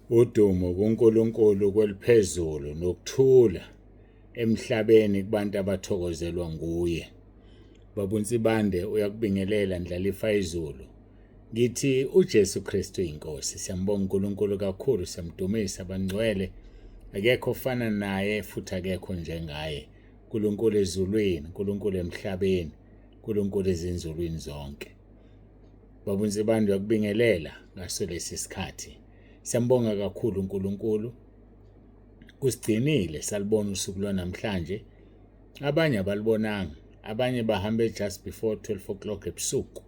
Udumo kuNkulunkulu kweliphezulu nokuthula emhlabeni kubantu abathokozelwa nguye. Baba uNsibande uyakubingelela Ndlalifa izulu. Ngithi uJesu Kristu inkosi. Siyambonga uNkulunkulu kakhulu, siyamdumisa bangcwele. Akekho ofana naye futhi akekho njengaye. uNkulunkulu ezulwini, uNkulunkulu emhlabeni, uNkulunkulu ezinzulwini zonke. Baba uNsibande uyakubingelela ngaso lesi sikhathi. Siyambonga kakhulu uNkulunkulu usigcinile salibona usuku lwanamhlanje. Abanye abalibonanga, abanye bahambe just before 12 o'clock ebusuku.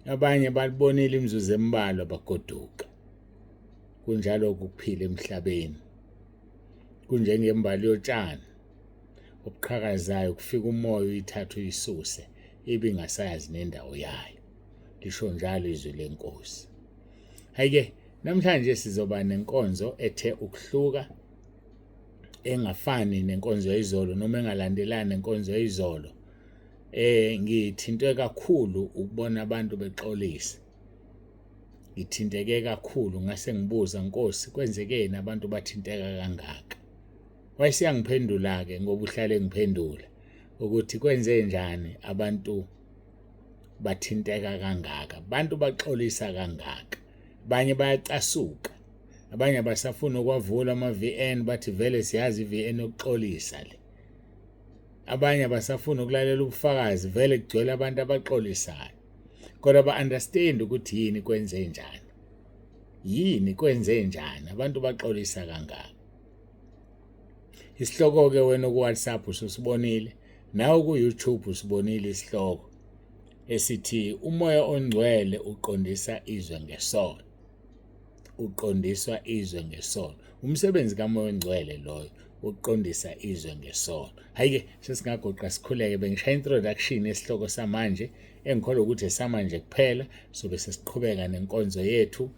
Abanye balibonile imizuzu embalwa bagoduka. Kunjalo ukuphila emhlabeni. Kunjengembali yotshani obuqhakazayo kufika umoya uyithathe uyisuse ibe ingasayazi nendawo yayo. Lisho njalo izwi lenkosi. Hayike namhlanje sizoba nenkonzo ethe ukuhluka engafani nenkonzo yayizolo noma engalandelani nenkonzo yayizolo. Ngithintwe kakhulu ukubona abantu bexolisa. Ngithinteke kakhulu ngase ngibuza Nkosi kwenzekeni abantu bathinteka kangaka. Wayeseyangiphendula ke ngoba uhlale ngiphendula ukuthi kwenze njani abantu bathinteka kangaka, abantu baxolisa kangaka, abanye bayacasuka, abanye abasafuni ukwavula ama-VN bathi vele siyazi i-VN yokuxolisa le. Abanye abasafuni ukulalela ubufakazi vele kugcwele abantu abaxolisayo, kodwa ba-understand ukuthi yini kwenze njani, yini kwenze njani abantu baxolisa kangaka. Isihloko-ke wena ku-WhatsApp ususibonile, nawe ku-YouTube usibonile isihloko esithi umoya ongcwele uqondisa izwe ngesono. Uqondiswa izwe ngesono. Umsebenzi kamoya ongcwele loyo uqondisa izwe ngesono. Hayi-ke sesingagoqa sikhuleke, bengishaya introduction yesihloko samanje engikholwa ukuthi esamanje kuphela, sobe sesiqhubeka nenkonzo yethu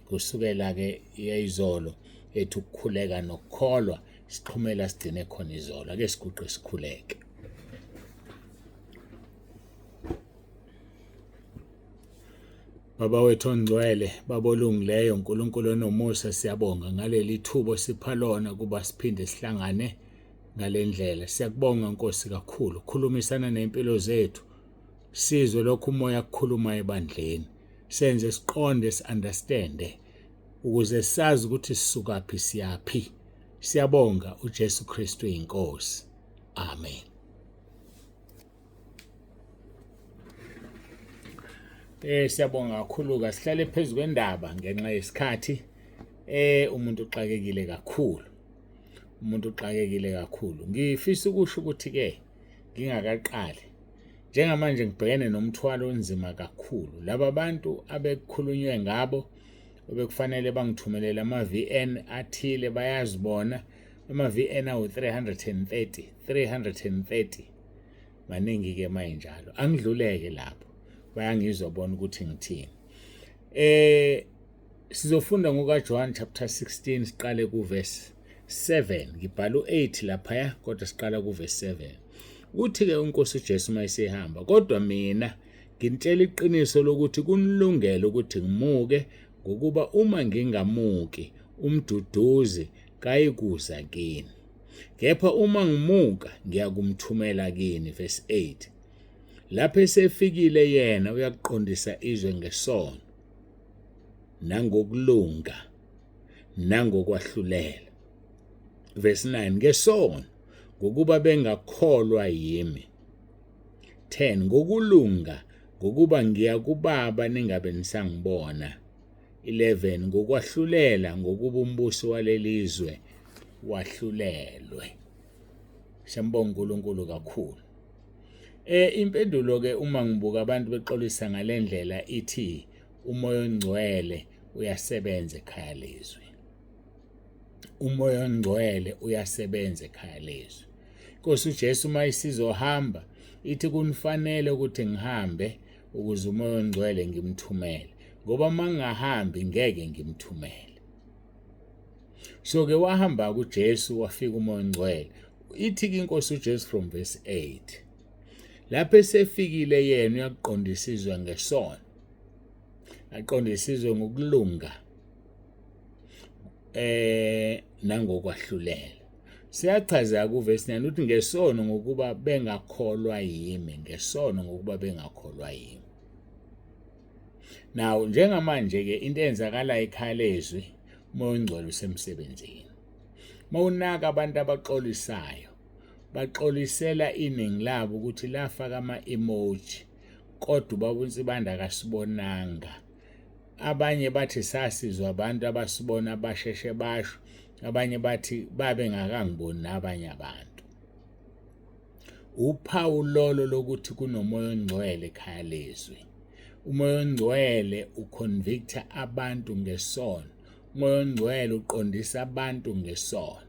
kusukela ke yayizolo ethi ukukhuleka nokukholwa sixhumela sigcine khona izolo. Ake siguqe sikhuleke. Baba wethu ongcwele, Baba olungileyo, uNkulunkulu onomusa, siyabonga ngaleli thuba osipha lona kuba siphinde sihlangane ngale ndlela. Siyakubonga Nkosi kakhulu, khulumisana nempilo zethu, sizwe lokhu umoya akukhuluma ebandleni, senze siqonde, si-understande ukuze sazi ukuthi sisukaphi siyaphi. Siyabonga uJesu Kristu inkosi. Amen. Siyabonga kakhulu ka sihlale phezulu kwendaba ngenxa yesikhathi. Umuntu uxakekile kakhulu. Umuntu uxakekile kakhulu. Ngifisa ukusho ukuthi ke ngingakaqali njengamanje ngibhekene nomthwalo onzima kakhulu. Laba bantu abekukhulunywe ngabo obekufanele bangithumelele ama-VN athile bayazibona ama-VN awu-330 330 maningi-ke mayinjalo angidluleke lapho bayangizwa bona ukuthi ngithini. Sizofunda ngokaJohn chapter 16 siqale kuverse 7. Ngibhala u8 laphaya kodwa siqala kuverse 7. Uthi-ke uNkosi uJesu uma esehamba, kodwa mina nginitshela iqiniso lokuthi kunilungele ukuthi ngimuke, ngokuba uma ngingamuki umduduzi kayikuza kini. Kepha uma ngimuka ngiyakumthumela kini. Verse 8. Lapho esefikile yena uyakuqondisa izwe ngesono nangokulunga nangokwahlulela. Verse 9. Ngesono ngokuba bengakholwa yimi. 10 ngokulunga ngokuba ngiya kuBaba ningabe nisangibona. 11 ngokwahlulela ngokuba umbusi walelizwe wahlulelwe. Siyambonga uNkulunkulu kakhulu. Impendulo ke uma ngibuka abantu bexolisa ngalendlela ithi umoya ongcwele uyasebenza ekhaya lezwi. Umoya ongcwele uyasebenza ekhaya lezwi. Nkosi uJesu uma isizohamba ithi kunifanele ukuthi ngihambe ukuze umoya ongcwele ngimthumele, ngoba uma ngingahambi ngeke ngimthumele. So ke wahamba kuJesu wafika umoya ongcwele. Ithi ke inkosi uJesu from verse 8. Lapho esefikile yena uyakuqondisa izwe ngesono, aqondisa izwe ngokulunga Nangokwahlulela. Siyachaza kuvesi 9 ukuthi ngesono ngokuba bengakholwa yimi, ngesono ngokuba bengakholwa yimi. Now njengamanje ke into eyenzakala ekhaya lezwi, uMoya oNgcwele usemsebenzini. Mawunaka abantu abaxolisayo, baxolisela iningi labo ukuthi lafaka ama-emoji, kodwa ubaba uNsibande akasibonanga. Abanye bathi sasizwa abantu abasibona basheshe basho, abanye bathi babe ngakangiboni nabanye abantu. Uphawu lolo lokuthi kunoMoya oNgcwele ekhaya lezwi. UMoya oNgcwele uconvicta abantu ngesono. UMoya oNgcwele uqondisa abantu ngesono.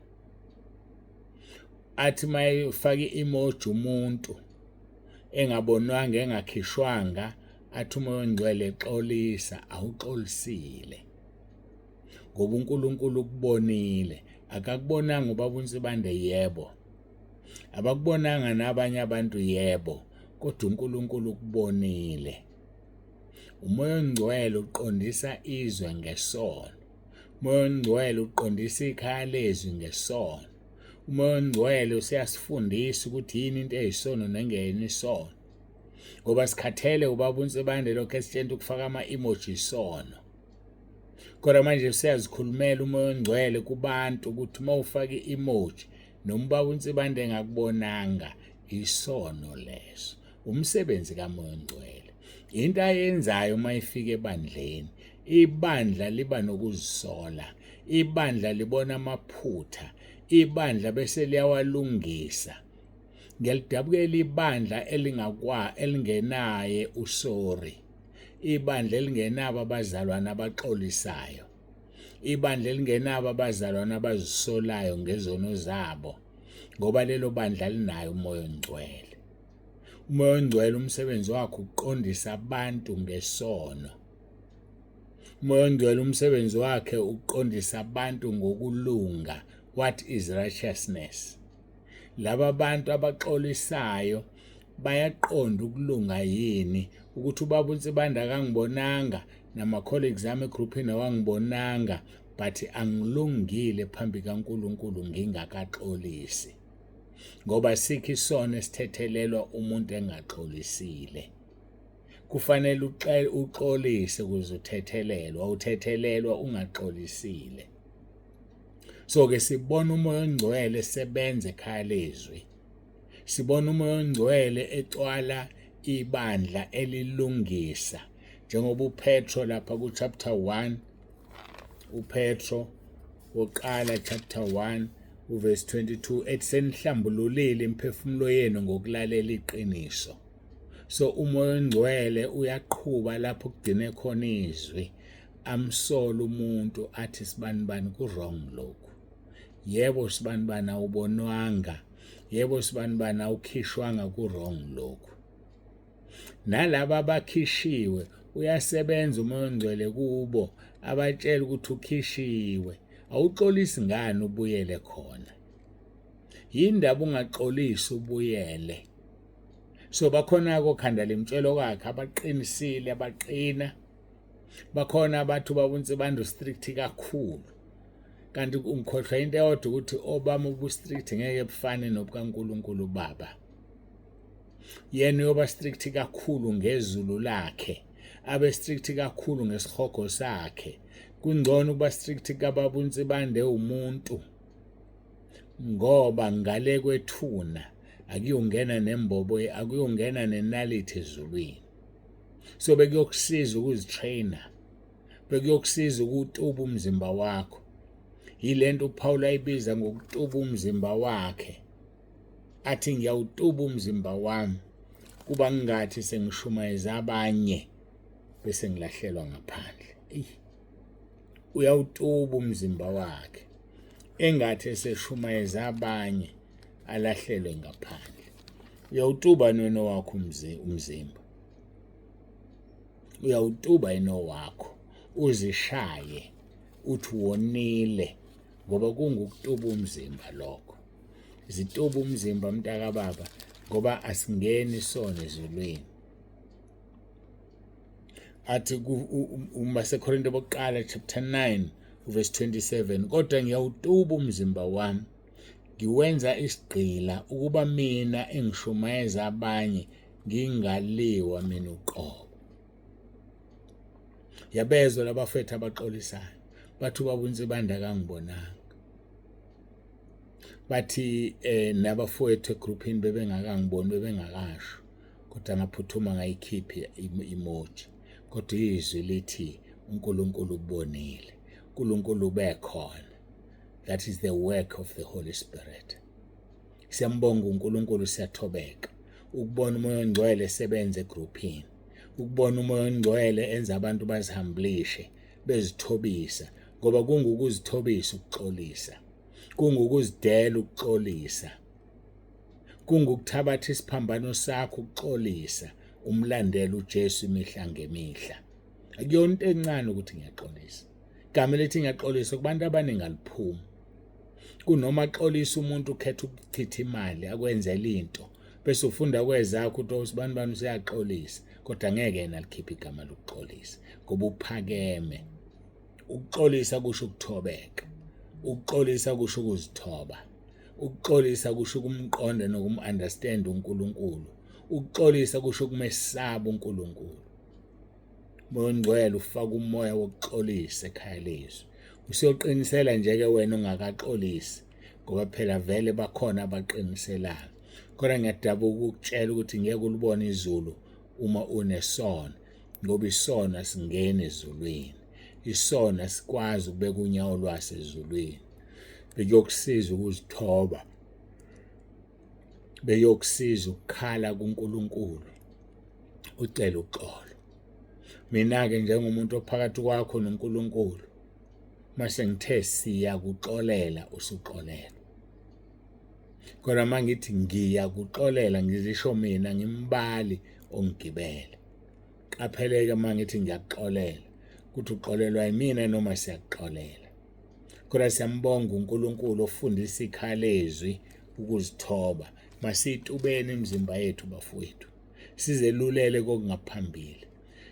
Athi mayefaka i-emoji umuntu engabonwanga, engakhishwanga, athi uMoya oNgcwele xolisa, awuxolisile. Ngoba uNkulunkulu ukubonile. Akakubonanga ubaba uNsibande, yebo. Abakubonanga nabanye abantu, yebo, kodwa uNkulunkulu ukubonile. UMoya oNgcwele uqondisa izwe ngesono. UMoya oNgcwele uqondisa ikhaya lezwi ngesono. UMoya oNgcwele usiyasifundisa ukuthi yini into eyisono nengeyona isono. Ngoba sikhathele ubaba uNsibande lokho esitshela ukufaka ama-emoji isono. Kodwa manje useyazikhulumela uMoya oNgcwele kubantu ukuthi uma ufaka i-emoji noma ubaba uNsibande engakubonanga, isono leso. Umsebenzi kaMoya oNgcwele. Into ayenzayo uma ifika ebandleni, ibandla liba nokuzisola, ibandla libona amaphutha, ibandla bese liyawalungisa. Ngiyalidabukela ibandla elingakwa elingenaye usori, ibandla elingenabo abazalwane abaxolisayo, ibandla elingenabo abazalwane abazisolayo ngezono zabo, ngoba lelo bandla linayo uMoya oNgcwele. UMoya oNgcwele umsebenzi wakhe ukuqondisa abantu ngesono. UMoya oNgcwele umsebenzi wakhe ukuqondisa abantu ngokulunga. What is righteousness? Laba bantu abaxolisayo bayaqonda ukulunga yini, ukuthi ubaba uNsibande akangibonanga, nama-colleagues ami egruphini awangibonanga, but angilungile phambi kaNkulunkulu ngingakaxolisi. Ngoba sikho isono esithethelelwa umuntu engaxolisile. Kufanele uxolise ukuze uthethelelwe, awuthethelelwa ungaxolisile. So ke sibona uMoya oNgcwele sebenza ekhaya lezwi. Sibona uMoya oNgcwele ecwala ibandla elilungisa, njengoba uPetro lapha ku chapter 1, uPetro woqala chapter 1 uverse 22 ethi senihlambululile imiphefumulo yenu ngokulalela iqiniso. So uMoya oNgcwele uyaqhuba lapho kugcine khona izwi, amsole umuntu athi sibanibani ku wrong lokhu. Yebo sibanibani awubonwanga, yebo sibanibani awukhishwanga, ku wrong lokhu. Nalaba abakhishiwe uyasebenza uMoya oNgcwele kubo, abatshela ukuthi ukhishiwe, awuxolisi ngani ubuyele khona? Yindaba ungaxolisi ubuyele? So bakhona kokhanda lemtshelo kwakhe abaqinisile, abaqina. Bakhona abathi ubaba uNsibande strict kakhulu. Kanti ungikhohlwa into eyodwa ukuthi obama ubu-strict ngeke bufane nobukaNkulunkulu Baba. Yena uyoba strict kakhulu ngezulu lakhe, abe strict kakhulu ngesihogo sakhe. Kungcono ukuba strict kababa uNsibande umuntu, ngoba ngale kwethuna akuyongena nembobo, akuyongena nenaliti ezulwini. So bekuyokusiza ukuzitrainer, bekuyokusiza ukutuba umzimba wakho. Yilento uPaul ayibiza ngokutuba umzimba wakhe, athi ngiyawutuba umzimba wami kuba ngingathi sengishumayeza abanye bese ngilahlelwa ngaphandle. Uyawutuba umzimba wakhe engathi eseshumayeza abanye alahlelwe ngaphandle. Uyawutuba nono wakho umzimba, uyawutuba inowakho, uzishaye uthi wonile, ngoba kungukutuba umzimba lokho. Zituba umzimba mntaka baba, ngoba asingeni sona ezulwini. Athi umaseKorinte bokuqala chapter 9 Uvesi 27, kodwa ngiyawutuba umzimba wami ngiwenza isigqila ukuba mina engishumayeza abanye ngingaliwa mina uqobo. Yabezwa labafethu abaxolisayo, bathi ubaba uNsibande akangibonanga, bathi nabafowethu egruphini bebengakangiboni, bebengakasho, kodwa ngaphuthuma ngayikhipha emoji. Kodwa izwi lithi uNkulunkulu ubonile, uNkulunkulu ubekhona. That is the work of the Holy Spirit. Siyambonga uNkulunkulu, siyathobeka ukubona uMoya oNgcwele esebenza egruphini, ukubona uMoya oNgcwele enza abantu bazihambulishe bezithobisa, ngoba kungukuzithobisa ukuxolisa, kungukuzidela ukuxolisa, kungukuthabatha isiphambano sakho ukuxolisa, umlandela uJesu imihla ngemihla. Akuyona into encane ukuthi ngiyaxolisa. Igama elithi ngiyaxolisa kubantu abaningi aliphumi. Kunoma axolisa umuntu ukhetha ukuchitha imali akwenzela into, bese ufunda kwezakho ukuthi usibani bani useyaxolisa, kodwa ngeke yena alikhiphe igama lokuxolisa ngoba uphakeme. Ukuxolisa kusho ukuthobeka, ukuxolisa kusho ukuzithoba, ukuxolisa kusho ukumqonda nokum-understand uNkulunkulu, ukuxolisa kusho ukumesaba uNkulunkulu. Moya oNgcwele ufaka umoya wokuxolisa ekhaya lezwi. Usuyoqinisela nje-ke wena ongakaxolisi, ngoba phela vele bakhona abaqiniselayo. Kodwa ngiyadabuka ukukutshela ukuthi ngeke ulibone izulu uma unesono, ngoba isono asingeni ezulwini. Isono asikwazi ukubeka unyawo lwaso ezulwini. Bekuyokusiza ukuzithoba, beyokusiza ukukhala kuNkulunkulu ucela uxolo. Mina-ke njengomuntu ophakathi kwakho noNkulunkulu, mase ngithe siyakuxolela, usuxolela. Kodwa uma ngithi ngiyakuxolela, ngizisho mina ngimbali ongigibele. Qapheleke uma ngithi ngiyakuxolela, ukuthi uxolelwa yimina noma siyakuxolela. Kodwa siyambonga uNkulunkulu ofundisa ikhalezwi ukuzithoba. Masiyitubeni imizimba yethu bafowethu, sizelulele kokungaphambili,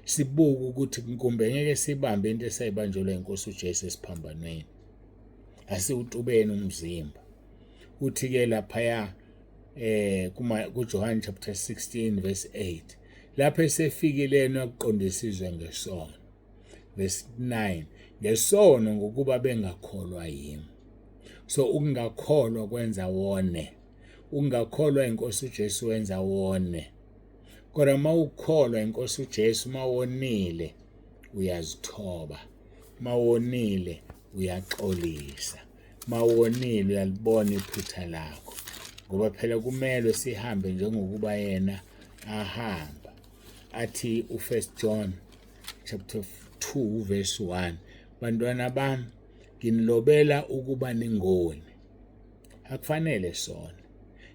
sibuke ukuthi kumbe ngeke sibambe into esayibanjelwa inkosi uJesu esiphambanweni. Asiwutubeni umzimba. Uthi-ke laphaya kuma kuJohn chapter 16 verse 8, lapho esefikile yena ukuqondisa izwe ngesono. Verse 9, ngesono ngokuba bengakholwa yimi. So ukungakholwa kwenza wone, ukungakholwa inkosi uJesu wenza wone. Kodwa uma ukholwa inkosi uJesu, uma wonile uyazithoba, uma wonile uyaxolisa, uma wonile uyalibona iphutha lakho, ngoba phela kumelwe sihambe njengokuba yena ahamba. Athi u1 John chapter 2 verse 1, bantwana bami nginilobela ukuba ningoni. Akufanele sona,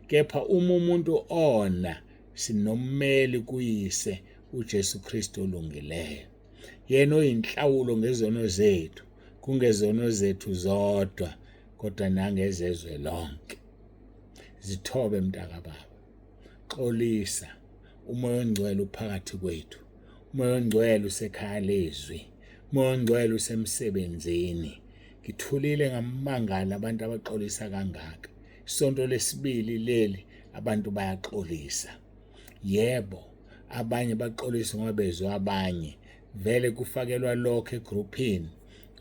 kepha uma umuntu ona, sinommeli kuyise uJesu Kristu olungileyo, yena oyinhlawulo ngezono zethu, kungezono zethu zodwa kodwa nangezezwe lonke. Zithobe mntakababa, xolisa. UMoya oNgcwele uphakathi kwethu, uMoya oNgcwele usekhaya lezwi, uMoya oNgcwele usemsebenzini. Ngithulile ngamangala abantu abaxolisa kangaka. Isonto lesibili leli abantu bayaxolisa. Yebo, abanye baxolisa ngoba bezwa abanye. Vele kufakelwa lokho egruphini,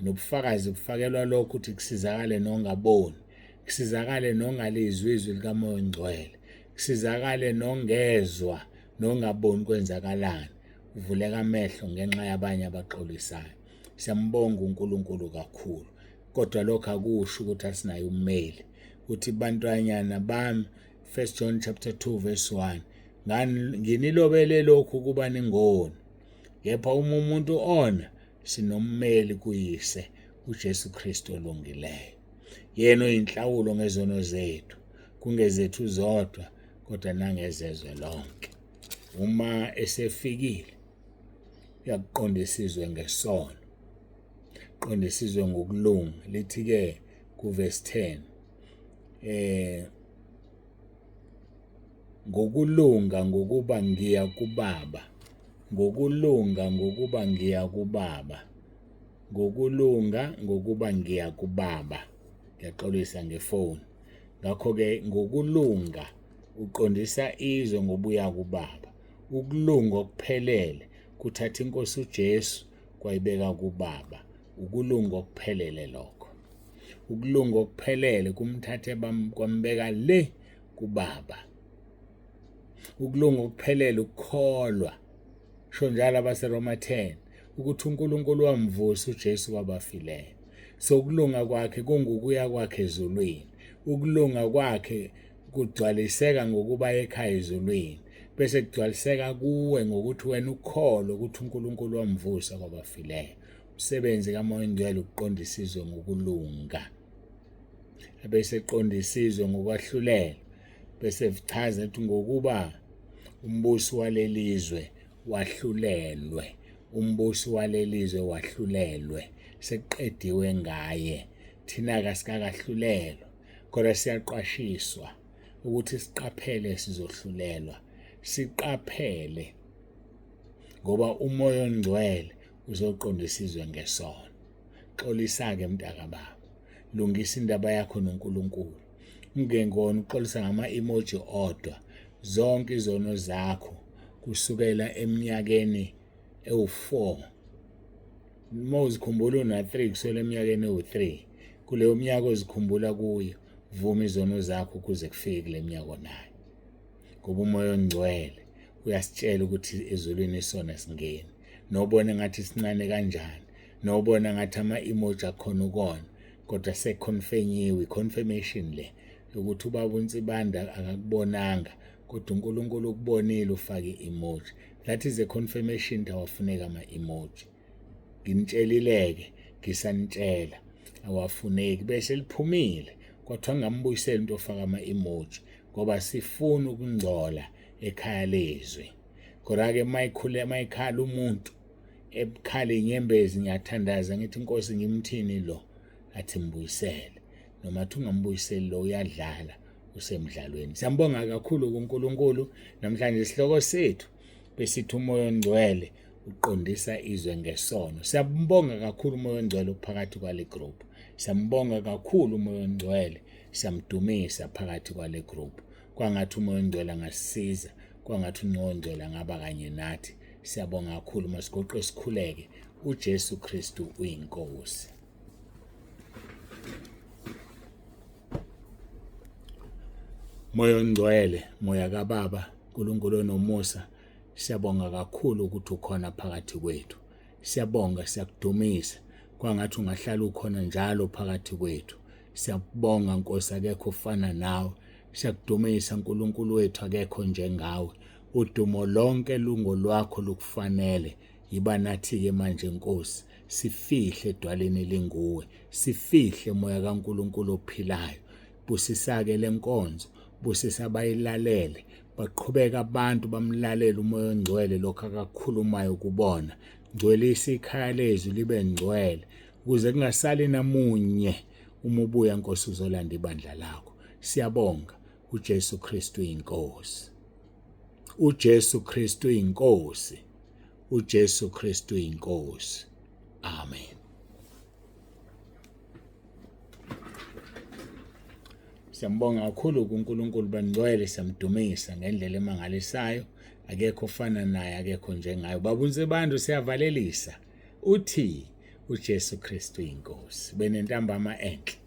nobufakazi bufakelwa lokho ukuthi kusizakale nongaboni, kusizakale nongalizwi izwi likaMoya oNgcwele, kusizakale nongezwa nongaboni kwenzakalani. Uvuleka amehlo ngenxa yabanye abaxolisayo. Siyambonga uNkulunkulu kakhulu, kodwa lokho akusho ukuthi asinaye ummeli. Uthi bantwanyana bami, 1 John chapter 2 verse 1, nginilobele lokhu kuba ningoni, kepha uma umuntu ona, sinommeli kuyise uJesu Kristu olungileyo, yena oyinhlawulo ngezono zethu, kungezethu zodwa kodwa nangezezwe lonke. Uma esefikile uyakuqonda isizwe ngesono, qonda isizwe ngokulunga. Lithi ke kuverse 10, ngokulunga ngokuba ngiya kubaba, ngokulunga ngokuba ngiya kubaba. Ngokulunga ngokuba ngiya kuBaba. Ngiyaxolisa ngefoni. Ngakho-ke ngokulunga uqondisa izwe ngobuya kuBaba. Ukulunga okuphelele kuthatha iNkosi uJesu kwayibeka kuBaba. Ukulunga okuphelele lokho. Ukulunga okuphelele kumthathe kwambeka le kuBaba. Ukulunga okuphelele ukukholwa. Sho njalo abaseRoma 10 ukuthi uNkulunkulu wamvusa uJesu kwabafileyo. So ukulunga kwakhe kungukuya kwakhe ezulwini. Ukulunga kwakhe kugcwaliseka ngokuba ekhaya ezulwini bese kugcwaliseka kuwe ngokuthi wena ukholwe ukuthi uNkulunkulu wamvusa kwabafileyo. Umsebenzi kaMoya oNgcwele ukuqondisa izwe ngokulunga, ebese eqondisa izwe ngokwahlulela, bese echaza ukuthi ngokuba umbusi walelizwe wahlulelwe, umbusi walelizwe wahlulelwe, sekuqediwe ngaye. Thina-ke asikakahlulelwa, kodwa siyaqwashiswa ukuthi siqaphele sizohlulelwa, siqaphele ngoba uMoya oNgcwele uzoqondisa izwe ngesono. Xolisa-ke mntakababa, lungisa indaba yakho noNkulunkulu. Ungengona uxolisa ngama-emoji odwa, zonke izono zakho kusukela eminyakeni ewu-4 uma uzikhumbula una-3 kusukela eminyakeni ewu-3 kuleyo minyaka ozikhumbula kuyo, vuma izono zakho kuze kufike kule minyaka onayo, ngoba uMoya oNgcwele uyasitshela ukuthi ezulwini isona singeni. Nobona ngathi sincane kanjani, nobona ngathi ama-emoji akhona ukona, kodwa sekhonfenyiwe, i-confirmation le yokuthi ubaba uNsibanda akakubonanga, kodwa uNkulunkulu ukubonile, ufake i-emoji. That is a confirmation ukuthi awafuneki ama-emoji. Nginitshelile-ke, ngisanitshela, awafuneki. Bese liphumile kwathiwa ngambuyisela umuntu ofaka ama-emoji, ngoba sifuna ukungcola ekhaya lezwi. Kodwa-ke mayikhule mayikhala umuntu ebukhala inyembezi, ngiyathandaza ngithi inkosi ngimthini lo, athi mbuyisele, noma athi ungambuyiseli lo uyadlala, usemdlalweni. Siyambonga kakhulu kuNkulunkulu. Namhlanje isihloko sethu besithi uMoya oNgcwele uqondisa izwe ngesono. Siyambonga kakhulu uMoya oNgcwele uphakathi kwale group. Siyambonga kakhulu uMoya oNgcwele, siyamdumisa phakathi kwale group. Kwangathi uMoya oNgcwele angasisiza, kwangathi uMoya oNgcwele angaba kanye nathi. Siyabonga kakhulu, masigoqe sikhuleke. uJesu Kristu uyiNkosi. Moya oNgcwele, Moya kaBaba, uNkulunkulu onomusa, siyabonga kakhulu ukuthi ukhona phakathi kwethu. Siyabonga, siyakudumisa. Kwangathi ungahlala ukhona njalo phakathi kwethu. Siyakubonga Nkosi, akekho ofana nawe. Siyakudumisa Nkulunkulu wethu, akekho njengawe. Udumo lonke lungolwakho, lukufanele. Yiba nathi-ke manje Nkosi, sifihle edwaleni elinguwe, sifihle moya kaNkulunkulu ophilayo. Busisa-ke le nkonzo, busisa abayilalele, baqhubeka abantu bamlalela uMoya oNgcwele lokho akakhulumayo kubona. Ngcwelisa ikhaya lezwi libe ngcwele, ukuze kungasali namunye uma ubuya Nkosi uzolanda ibandla lakho. Siyabonga, uJesu Kristu iNkosi. uJesu Kristu iNkosi. uJesu Kristu iNkosi. Amen. Siyambonga kakhulu kuNkulunkulu bangcwele, siyamdumisa ngendlela emangalisayo. Akekho ofana naye, akekho njengaye. Baba uNsibandu siyavalelisa. Uthi uJesu Kristu iNkosi. Benentambama enhle.